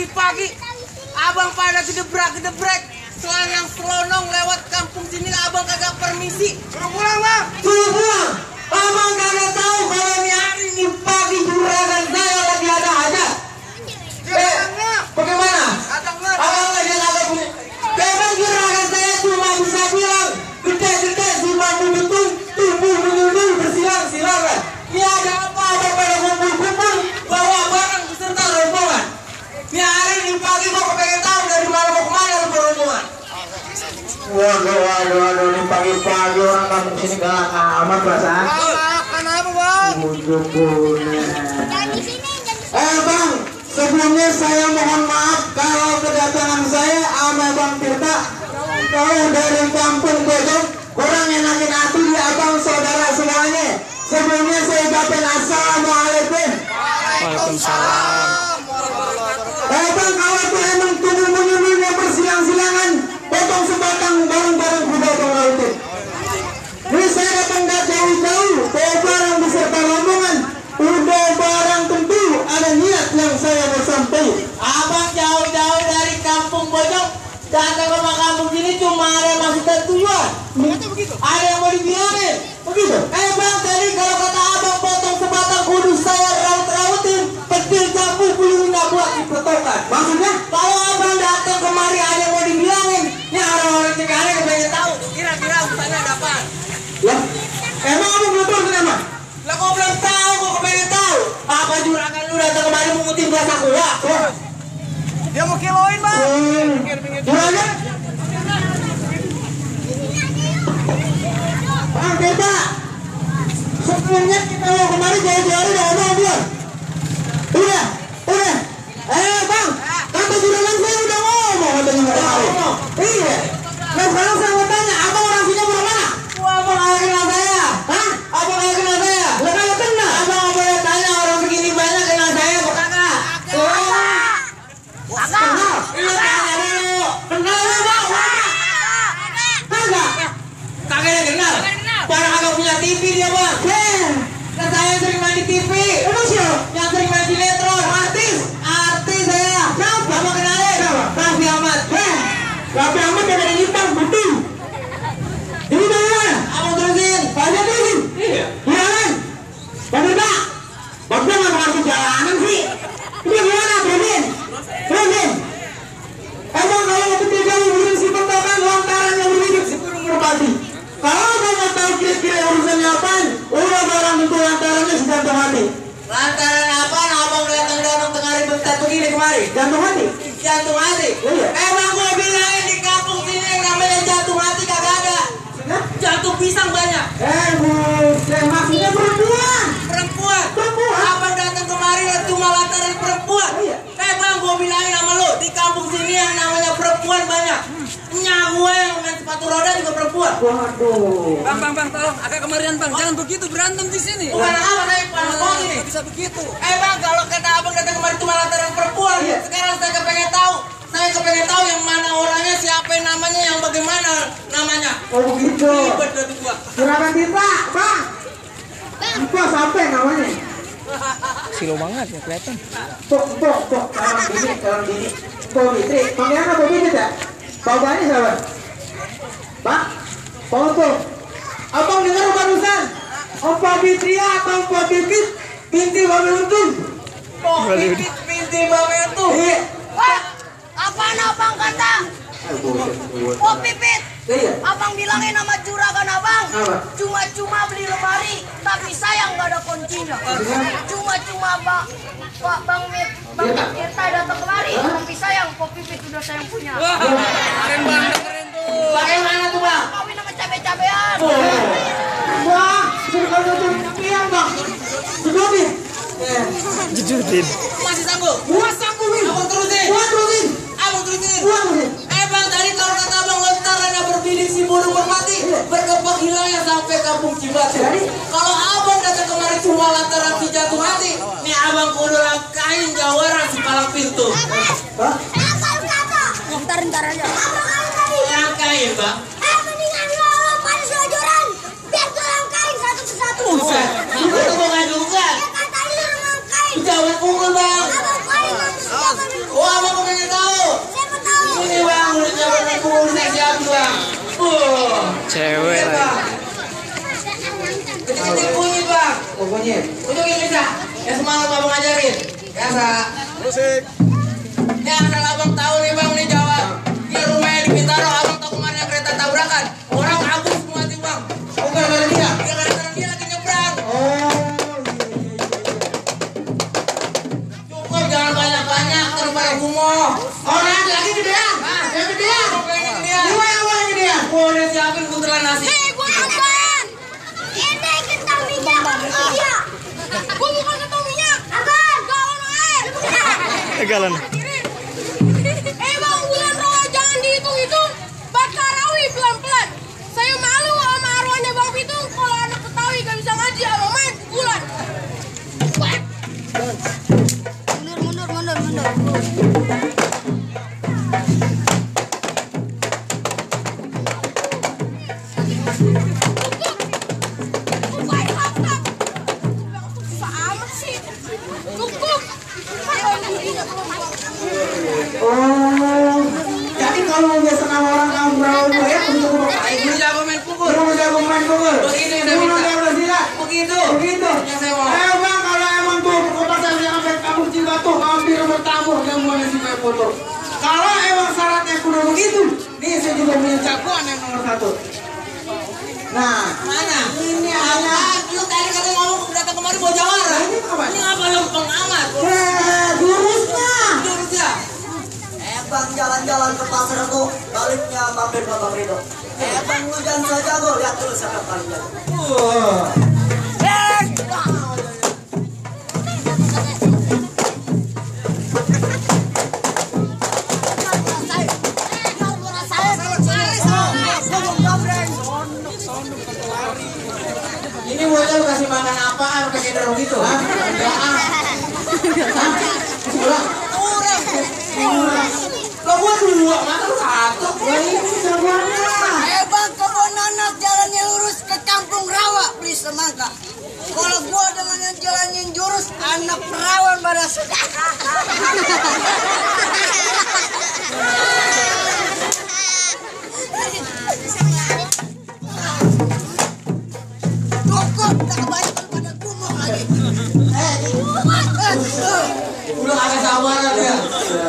pagi-pagi abang pada gedebrak-gedebrek. Selang selonong lewat kampung sini, abang kagak permisi. Suruh pulang, Bang. Suruh pulang. Abang kagak tahu kalau ini hari ini pagi juragan saya lagi ada aja. Bagaimana? Abang lagi ada punya. Memang juragan saya cuma bisa bilang gede-gede si mampu betul, tumbuh menyundul bersilang-silang. Ini ada apa? Abang pada kumpul-kumpul bawa barang beserta rombongan. Ini hari ini pagi gua kepengen tahu dari mana mau kemana lu rombongan. Waduh, ini pagi-pagi orang kampung sini gak amat perasaan. Kenapa, Bang? Bang, sebelumnya saya mohon maaf kalau kedatangan saya sama Bang Tirta jauh dari kampung Bojong, kurang enakin hati di abang saudara semuanya. Sebelumnya saya ucapin assalamualaikum. Waalaikumsalam. Bang, kalau itu emang tumbuh menyundulnya bersilang-silangan, potong sebatang bareng-bareng kuda Bang Lautin. Ini saya datang gak jauh-jauh, bawa barang beserta rombongan. Udah barang tentu ada niat yang saya mau sampaikan. Abang jauh-jauh dari kampung Bojong datang ke kampung sini cuma ada maksud tujuan. Ada yang mau dibilangin begitu. Bang, tadi kalau kata abang potong sebatang kudu saya raut-rautin, petil campur bulu nggak buat dipetokan. Maksudnya kalau abang datang kemari ada yang mau dibilangin, ini orang-orang Cengkareng kepengen tahu kira-kira urusannya ada apa. Lah, emang abang belum tahu kenapa? Lah kok belum tahu, kok kepengen tahu? Apa juragan lu datang kemari mengutin bahasa gua? Dia mau kiloin, Bang. Juragan? Bang, kita sebelumnya kita mau kemari jauh-jauh udah ngomong belum? Udah. Bang, kata juragan saya udah ngomong katanya mau kemari. Iya. Nah sekarang saya mau tanya, abang orang sini orang mana? Abang kagak kenal saya. Hah? Abang kagak kenal saya? Lah kagak kenal. Abang nggak boleh tanya orang segini banyak kenal saya apa kagak? Kenal. Iya tanya dulu. Kenal lu Bang? Kagak. Kagak yang kenal. Barang kagak punya TV dia Bang. Kan saya sering main di TV. Emang siapa? Yang sering main sinetron. Artis saya. Siapa? Abang kenalin. Siapa? Raffi Ahmad. Raffi Ahmad yang ada hitam, betul. Ini dari mana? Abang terusin. Banyak terusin? Iya. Jalan. Bener Pak? Bapak nggak masuk jalanan sih. Ini gimana, Brodin? Emang kalau petir kamu burung si pentokan lantaran yang berhidup si burung merpati. Kalau kamu tahu kira-kira urusannya apaan, udah barang tentu lantarannya si jantung hati. Lantaran apaan? Abang datang tengah bentar begini kemari. Jantung hati? Jantung hati? Iya. Emang gue bilangin di kampung sini yang namanya jantung hati kagak ada. Jantung pisang banyak. Bukan, maksudnya perempuan. Abang datang kemari cuma lantaran perempuan. Iya. Bang, gue bilangin sama lo, di kampung sini yang namanya perempuan banyak. Gue yang main sepatu roda juga perempuan. Waduh. Bang, tolong agak kemarian Bang, jangan begitu berantem di sini. Bukan apa naik panas ini. Gak bisa begitu. Bang, kalau kata abang datang kemari cuma lantaran perempuan. Iya. Sekarang saya kepengen tahu yang mana orangnya, siapa yang namanya, yang bagaimana namanya. Oh begitu. Ribet dari gua. Juragan Tirta, Bang. Itu sampai namanya. Silo banget ya kelihatan. Pok. Kalau gini. Pok Fitri. Panggilan apa Fitri ya? Bapaknya siapa? Pak? Pok. Abang dengar barusan? Opa Fitri atau Pok Pipit binti Babe Untung? Pok Pipit binti Babe Untung. Iya. Wah, apaan abang kata? Pok Pipit. Iya. Abang bilangin sama juragan abang. Apa? Cuma beli lemari, tapi sayang nggak ada kuncinya. Cuma Bang Tirta datang kemari, tapi sayang Pok Pipit udah sayang punya. Wah, keren Bang, keren tuh. Bagaimana tuh Bang? Kawin sama cabe-cabean. Wah, suruh cabean Bang. Jedudin. Masih sanggup? Gua sanggup nih. Abang terusin. Bang, tadi kalau kata abang lantaran berbidik si burung merpati, berkembang hilangnya sampai kampung Cibatu. Kalau abang datang kemari cuma lantaran si jantung hati, nih abang kudu langkain jawara si palang pintu. Hah? Ntar aja. Langkain Bang. Mendingan lo pada selojoran, biar gue langkain satu persatu. Bukan. Itu mau ngajukan. Ya kata lu langkain. Jangan pukul Bang. Abang kali nanti Oh, abang Cewek Iya, lagi. Bang. Kecil-kecil bunyi, Bang. Oh, bunyi. Tunjukin bisa. Ya semalam abang ngajarin. Biasa. Musik. Ya asal abang tahu nih bang nih jawab. Dia rumahnya di Bintaro. Abang tahu kemarin yang kereta tabrakan. Orang kabur semua tuh bang. Oh, gara-gara dia. Dia gara-gara dia lagi nyebrang. Oh, Cukup jangan banyak-banyak daripada gumoh. orang lagi gedean. Hah? Yang gedean. Pokoknya gedean. Gua yang mana gedean? Gua udah siapin buntelan nasi. Gua apaan? Ini kita minyak dia. Gua bukan ketemu minyak. Abang, galon air. Galon. Bang, bulan roh jangan dihitung-hitung. Bakarawi pelan-pelan. Saya malu sama arwahnya Bang Pitung. Kalau anak Betawi gak bisa ngaji sama main pukulan. Mundur. Oh, jadi kalau biasa nama orang kamu berapa ya? Untuk ngapain? Ini jago main pukul. Lu udah main pukul. Begini udah Lu minta. udah bersilat. Begitu. Begitu. Yang saya mau. Ayo bang, kalau emang tuh perkotaan yang sampai kamu Cibatu hampir bertabur semuanya si main motor. Kalau emang syaratnya kudu begitu, nih saya juga punya jagoan yang nomor 1. Nah, Mana? ini ada. Lu tadi katanya ngomong datang kemari bawa jawara. Ini apa? Ini apa yang pengamat? Jurusnya. Jurusnya. Bang jalan-jalan ke pasar itu baliknya mampir ke Bang Rido. Bang hujan saja gue lihat dulu siapa paling jago. Wah. Ini bocah lu kasih makan apaan pakai darung gitu? Hah? Kurang. Lo gua 2, masa lu 1? Ini jagoannya. Bang kebun nanas jalannya lurus ke kampung rawa beli semangka. Kalau gua dengan yang jalannya jurus anak perawan pada sudah. Cukup, tak kebanyakan pada gumoh lagi. Udah kagak sabaran ya.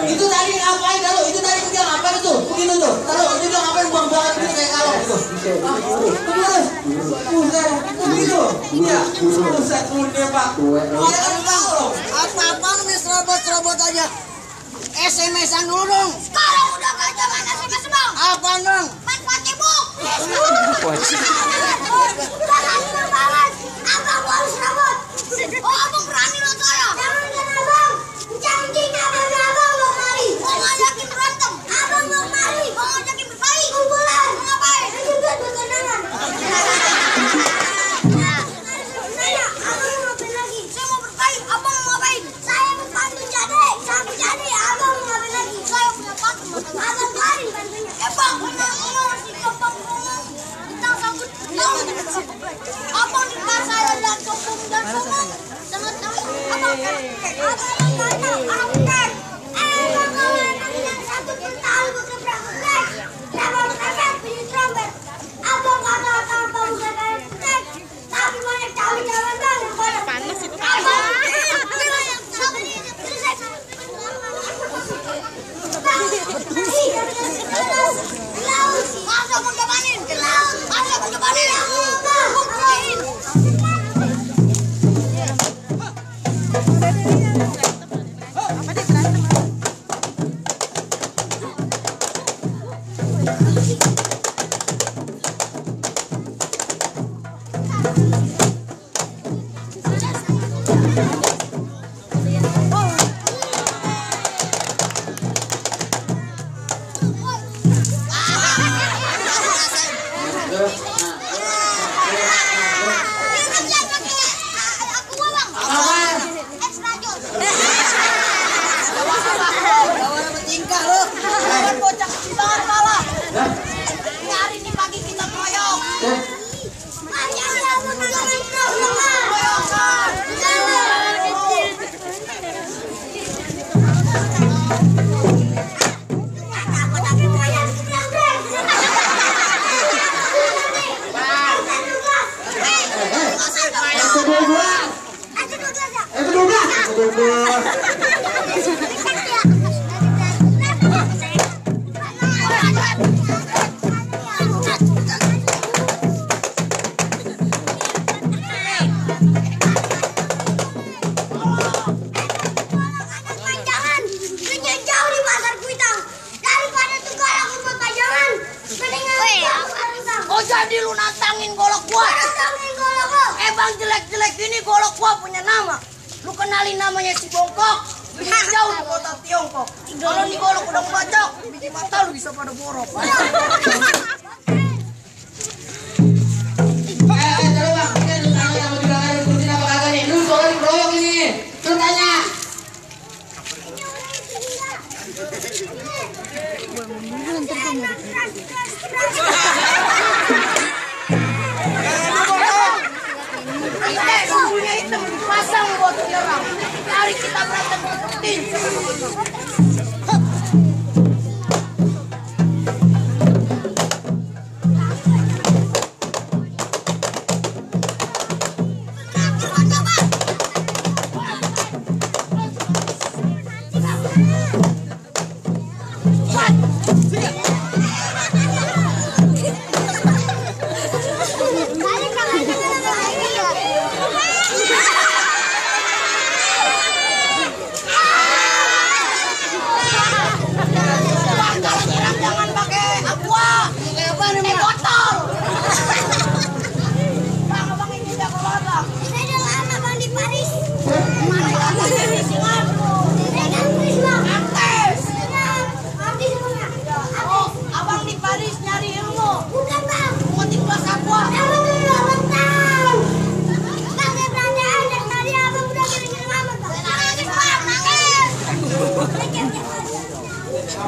Itu tadi ngapain kalau? Itu tadi dia ngapain tuh? Begitu tuh. Kalau itu dia ngapain buang-buangan gini kayak kalau gitu. Terus. Begitu. Iya. Buset muda, Pak. Iya kan tahu. Apa-apa nih serobot-serobot aja. SMS-an dulu dong. Sekarang udah gak zaman SMS Bang. Apa dong? Main Facebook. Wajib. Jangan balas. Abang harus robot. Oh, abang berani lo saya. Jangan abang. Janji abang mau mari. Mau ngajakin berantem. Abang mau mari. Mau ngajakin berbaik. Kumpulan. Mau ngapain? Juga berkenalan. Saya, abang mau ngapain lagi? Saya mau berbaik. Abang mau ngapain? Saya mau bantu jadi. Sampai jadi. Abang mau ngapain lagi? Saya punya patung. Abang keluarin bantunya. Bang, benar si Bapak ngomong tentang sambut. Abang di pasar dan sombong dan sombong. Sangat tahu. Abang kan anak benar. Bang kalau anak yang satu tahu berkebrang benar. Abang benar punya trompet. Abang kagak tahu tahu saya benar. Tapi banyak cawe-cawe bang. Panas itu. Abang. Masa mau jabanin? Masa mau jabanin? Tingkah lo. Jangan bocah kecil banget malah. Hari ini pagi kita koyok. Ayo, Jadi lu nantangin golok gua. Bang jelek-jelek ini golok gua punya nama. Lu kenalin namanya si Bongkok. Bisa jauh di kota Tiongkok. Kalau nih golok udah bacok, biji mata lu bisa pada borok. Coba bang, ini lu tanya yang mau bilang ada kursi apa kagak nih? Lu soalnya dikeroyok ini. Lu tanya. Bumbunya hitam dipasang buat menyerang. Mari kita berantem seperti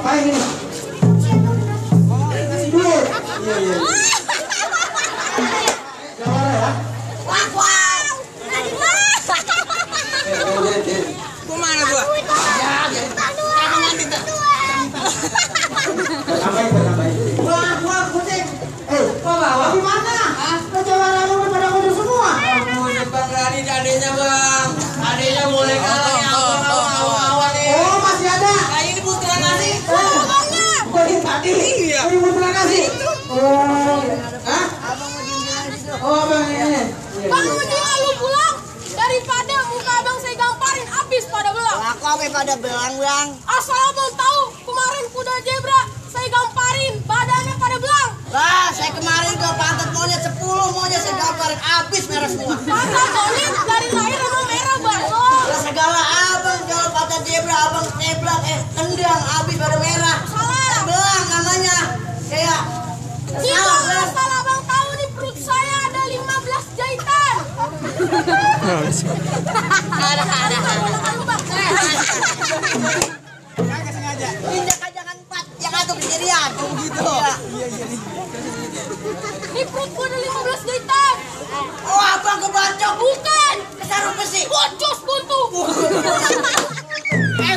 Apa ini? Kasih dulu. Iya. Kemana gua? Gua kucing. Bawa di mana? Kejawaran lu pada kudu semua. Bang Rani adanya bang. Adanya boleh kalah yang awal nih. Oh, masih ada. Ini putra nasi. Bukan tadi. Iya. Ini putra nasi. Oh. Hah? Oh, Bang ini. Bang, mendingan lu pulang daripada muka abang saya gamparin habis pada belang. Aku apa pada belang-belang? Asal abang tahu, kemarin kuda zebra saya gamparin, badannya pada belang. Lah, saya kemarin ke pantat monyet 10 monyet saya gamparin habis merah semua. Pantat monyet dari lahir emang merah bang. Lah segala abang jual pantat zebra, abang teblak tendang habis pada merah. Salah. Belang namanya. Kayak Itu asal abang tahu di perut saya ada 15 jahitan. Ada. Injak-injakan 4 yang satu kejadian. Oh gitu. Iya. Di perut gua ada 15 jahitan. Oh, abang kebacok. Bukan. Kesarung besi. Bocos buntu.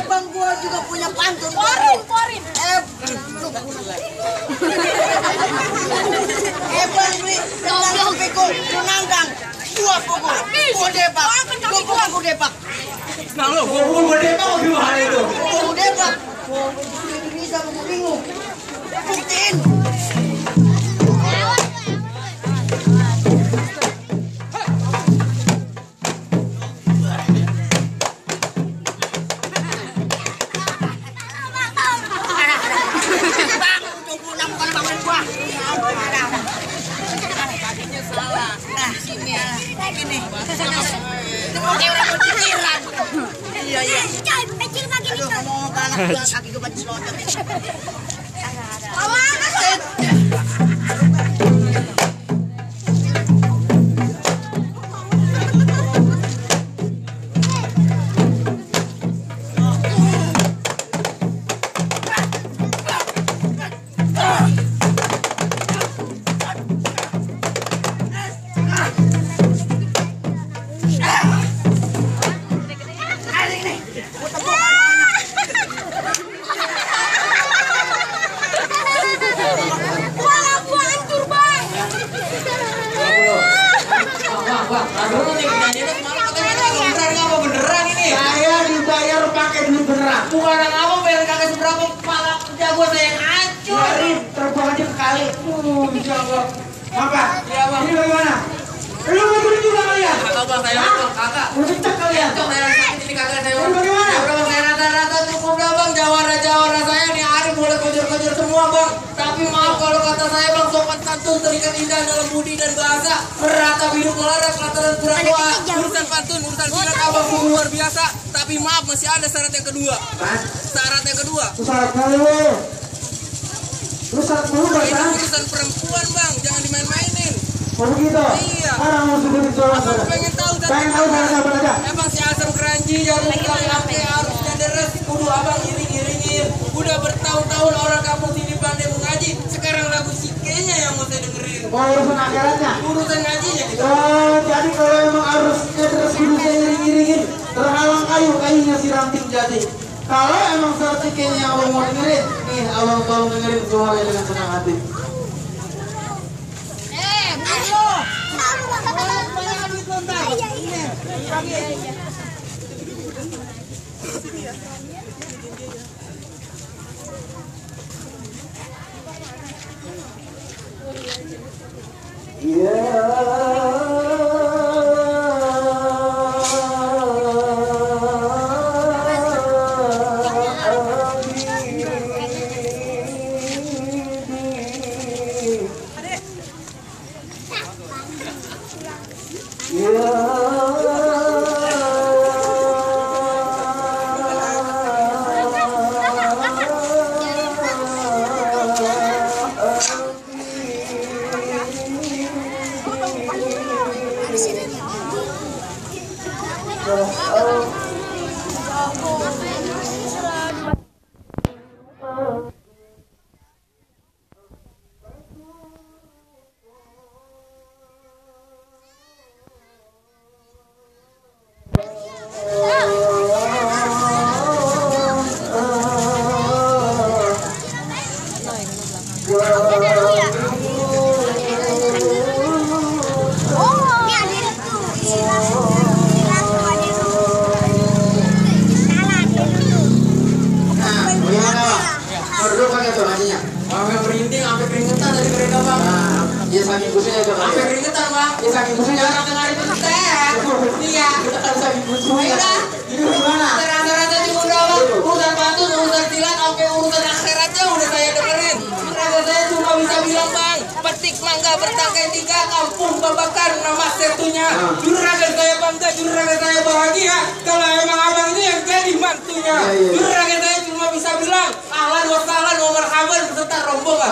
Bang gua juga punya pantun. Keluarin. Bang beli tendang pikul, nangkang. Gua pukul. Gua depak. Gua depak. Nah lo, gua depak gimana itu? Gua depak. Gua bisa gua bingung. Buktiin. Iya. Kecil kaki Aduh, ngomong ke anak gua, kaki gua baju selotot ini. Bukan orang apa biar kagak seberapa kepala kerja gua saya yang hancur. Biarin, terbang aja sekali. Bisa bang. Apa? Iya bang. Ini bagaimana? Lu mau turun juga kali ya? Kakak bang saya bang kakak. Mau cecak kali ya? Cok saya sakit ini kakak saya bang. Ini bagaimana? Ya udah bang saya rata-rata cukup dah bang. Jawara saya nih Arif boleh kejar-kejar semua bang. Tapi maaf kalau kata saya bang sopan santun terikat indah dalam budi dan bahasa. Merata hidup melarat lantaran kurang doa. Urusan pantun urusan silat abang luar biasa. Tapi maaf masih ada syarat yang kedua. Syarat yang kedua. Lu syarat mulu. Lu syarat mulu Ini bahkan. urusan perempuan bang, jangan dimain-mainin. Oh begitu? Iya. Orang mau sebutin soal Abang pengen tahu Pengen tahu syarat apa aja? Emang si Asam Keranji jarum kaki harusnya deres kudu abang iring-iringin. Udah bertahun-tahun orang kampung sini pandai mengaji. Sekarang lagu si Kenya yang mau saya dengerin. Oh urusan akhiratnya? Urusan ngajinya gitu. Oh jadi kalau emang harusnya terus hidupnya iring-iringin terhalang kayunya si ranting jadi. Kalau emang syarat kayaknya yang abang mau dengerin, nih abang tolong dengerin suaranya dengan senang hati. Petik mangga bertangkai tiga kampung babakan nama setunya. Juragan saya bangga, juragan saya bahagia. Kalau emang abang ini yang jadi mantunya. Juragan saya cuma bisa bilang ahlan wa sahlan wa marhaban beserta rombongan.